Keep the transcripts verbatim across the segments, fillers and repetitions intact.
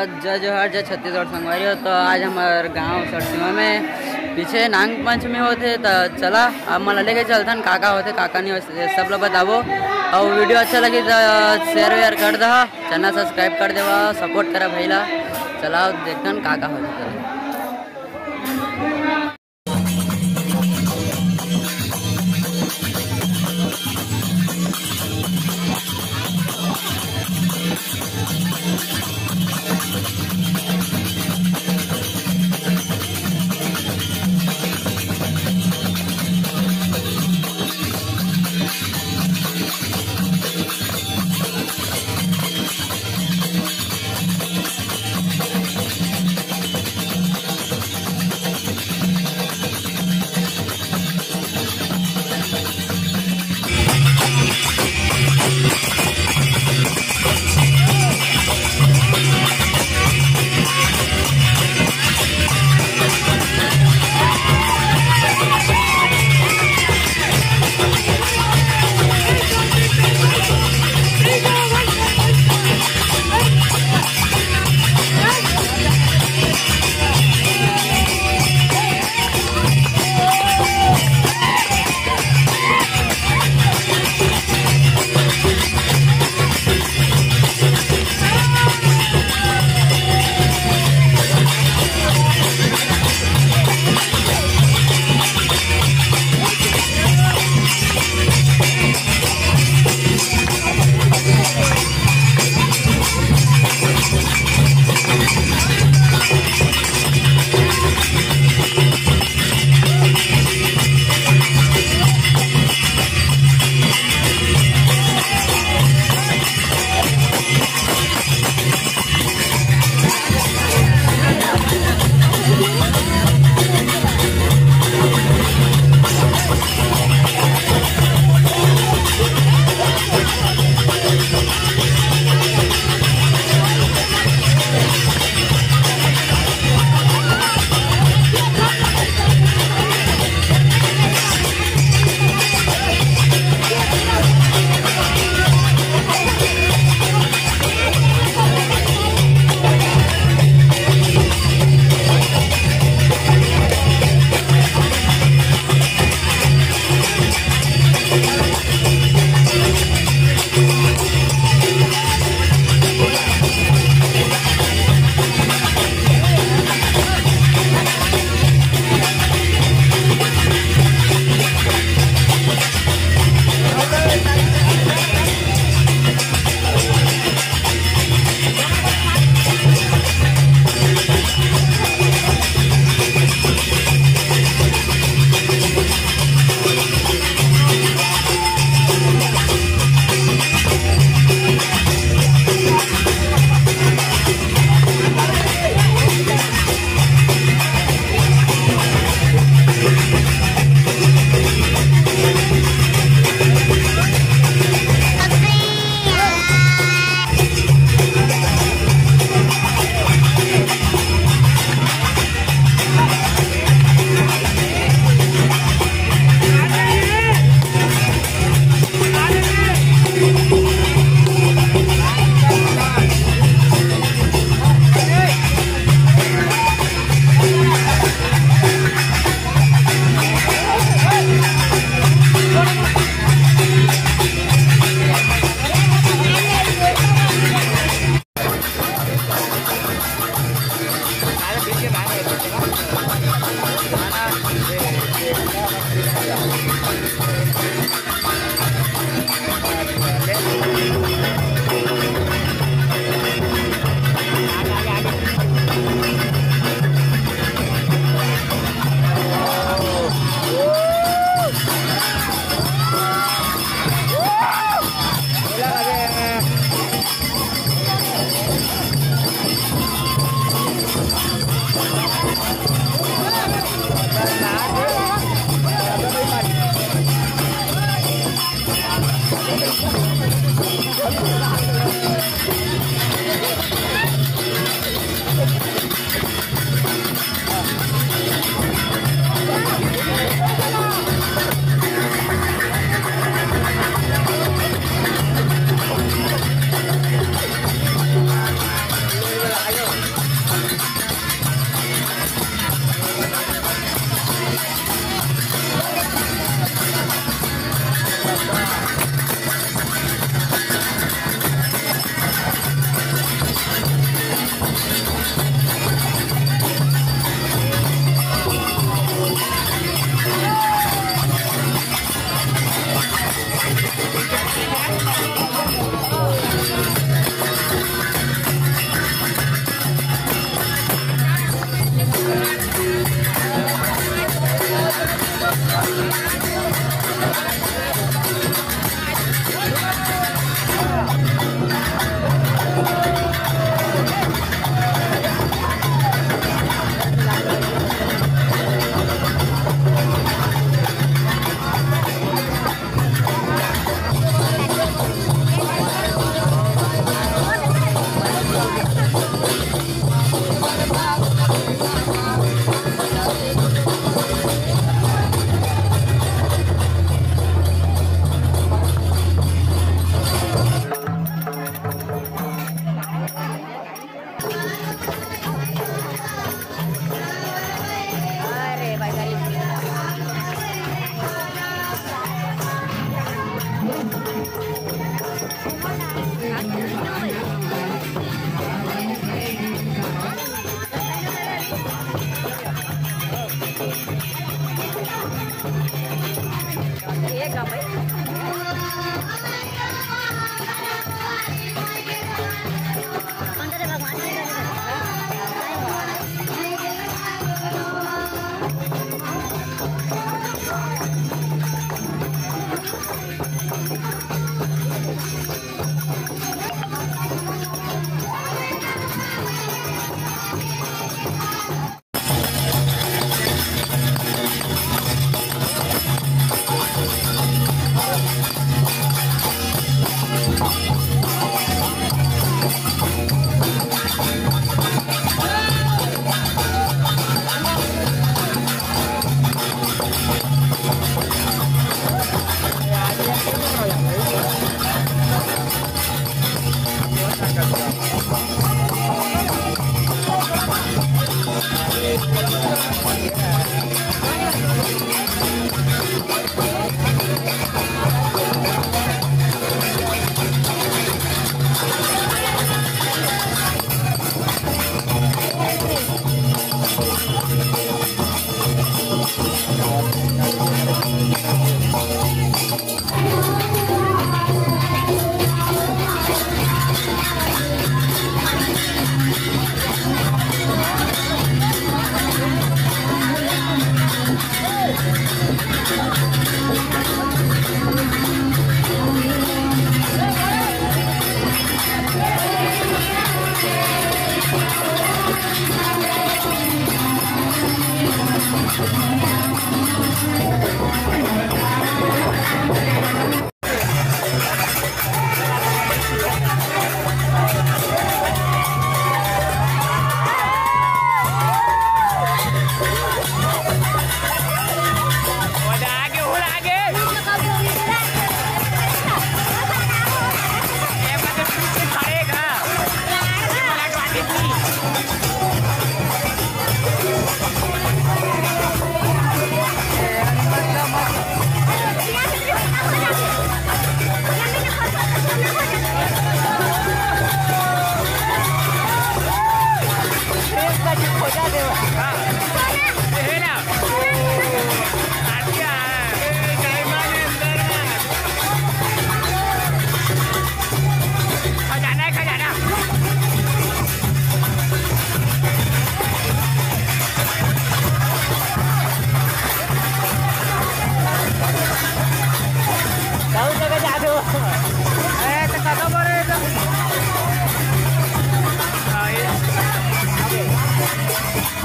जय जोहार, जय छत्तीसगढ़ संगवारी हो। तो आज हमर गांव सरसीमा में पीछे नांग पंचमी होथे, तो चला आप मन ला लेके चलथन, का का होथे, का का नहीं होथे, सब ला बताबो। और वीडियो अच्छा लगी तो शेयर वेयर कर दहा, चैनल सब्सक्राइब कर देवा, सपोर्ट करा भाई ला। चला देखथन का का होथे।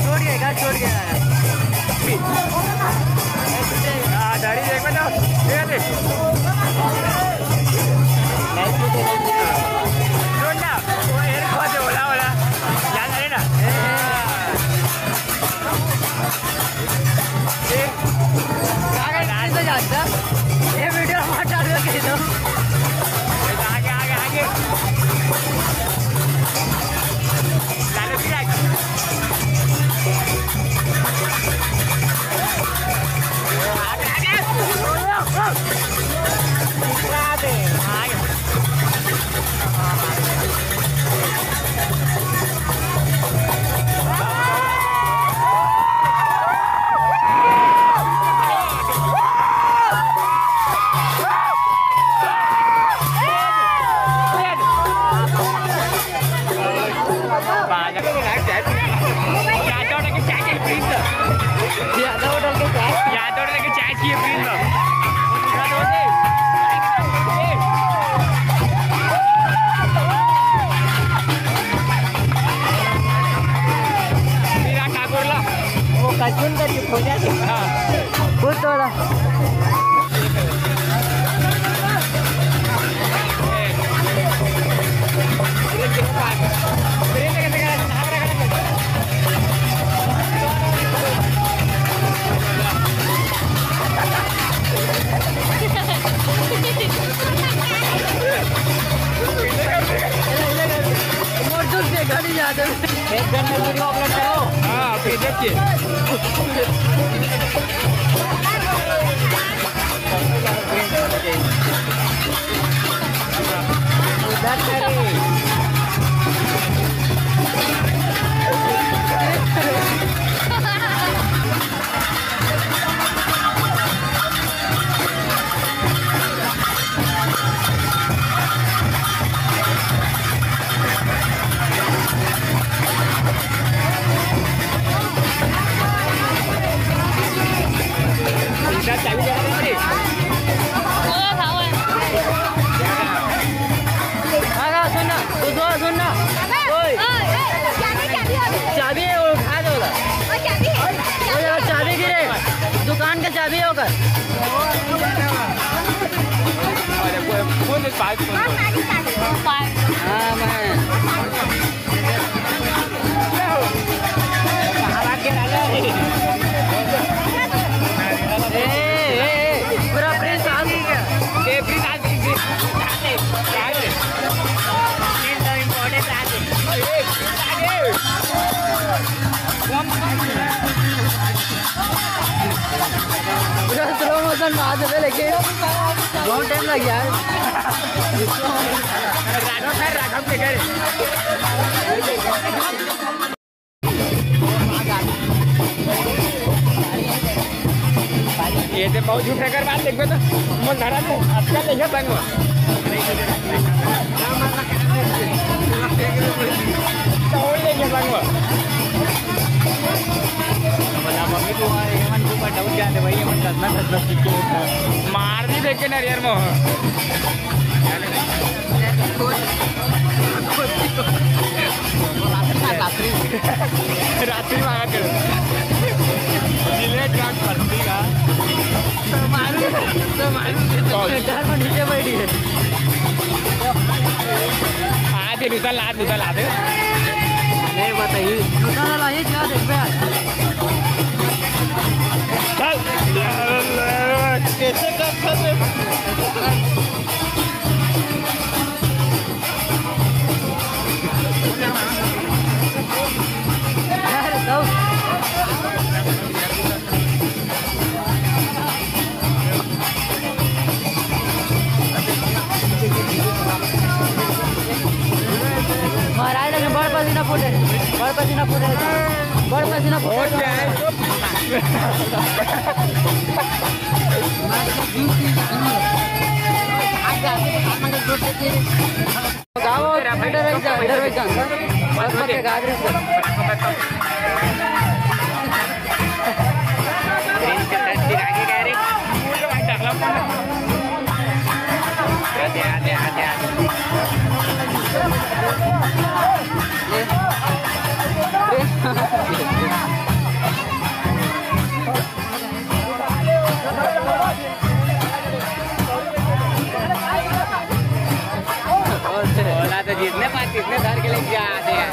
छोड़ गया, छोड़ गया। हाँ, दाढ़ी देख लो, ये देख। छोड़ ना, वो एयर खोल दे, ओला, ओला। याद आ रही ना? ये वीडियो में हटा दो, कह दो। आगे, आगे, आगे। लालू जी, आगे। आगे, आगे। आगे। यादव होटल के चाय। यादव होटल के चाय चाहिए, please। मीरा ठाकुर ला। वो कचुन का जो खोजा थे। हाँ। वो तोड़ा। मोर दोस्त देखा नहीं जाता। एक घंटे वीडियो अपलोड करो। हाँ, भेजत के। हाँ, हाँ, सुन ना, तू सुन, सुन ना। ओए। चाबी है, वो उठा दे वाला। वो यार, चाबी गिरे, दुकान का चाबी होगा। अरे, फोन, फोन दे, पास फोन दे। हाँ, मैं। ए, ए, ए, पूरा प्रिंस आ गया। ए, प्रिंस आ गया, प्रिंस। प्रिंस तो important आ गया। पूरा स्लो मोशन में आ जाते, लेकिन बहुत टाइम लग गया है। राघव सर, राघव के घर। ये तो बहुत झूठ है, कर बात देखबे तो मन धरा दे, आजकल नहीं है संग में। तो हो ही नहीं है संग में। बोला, मम्मी को वहाँ ये मन के ऊपर डाउट जाते भाई, ये मन दस ना दस दस सीखे होता है। मार भी देखे ना यार मोह। रात्रि में आया करो। जिलेट रात भरती का। डर में नीचे बैठी है। आ दे, दूसरा ला, दूसरा ला दे। नहीं बताइए। दूसरा ला, ये क्या देख बे? चल। कैसे कर सकते? महाराज लगे बड़ पसीना फूटे, बड़ पसीना फूटे, बड़ पसीना फूटे। गाँव और इधर एक जा, इधर एक जा। बस पक्के गागरी से। आते, आते, आते, आते। बोला तो जितने पास, जितने धर के लेके आते हैं।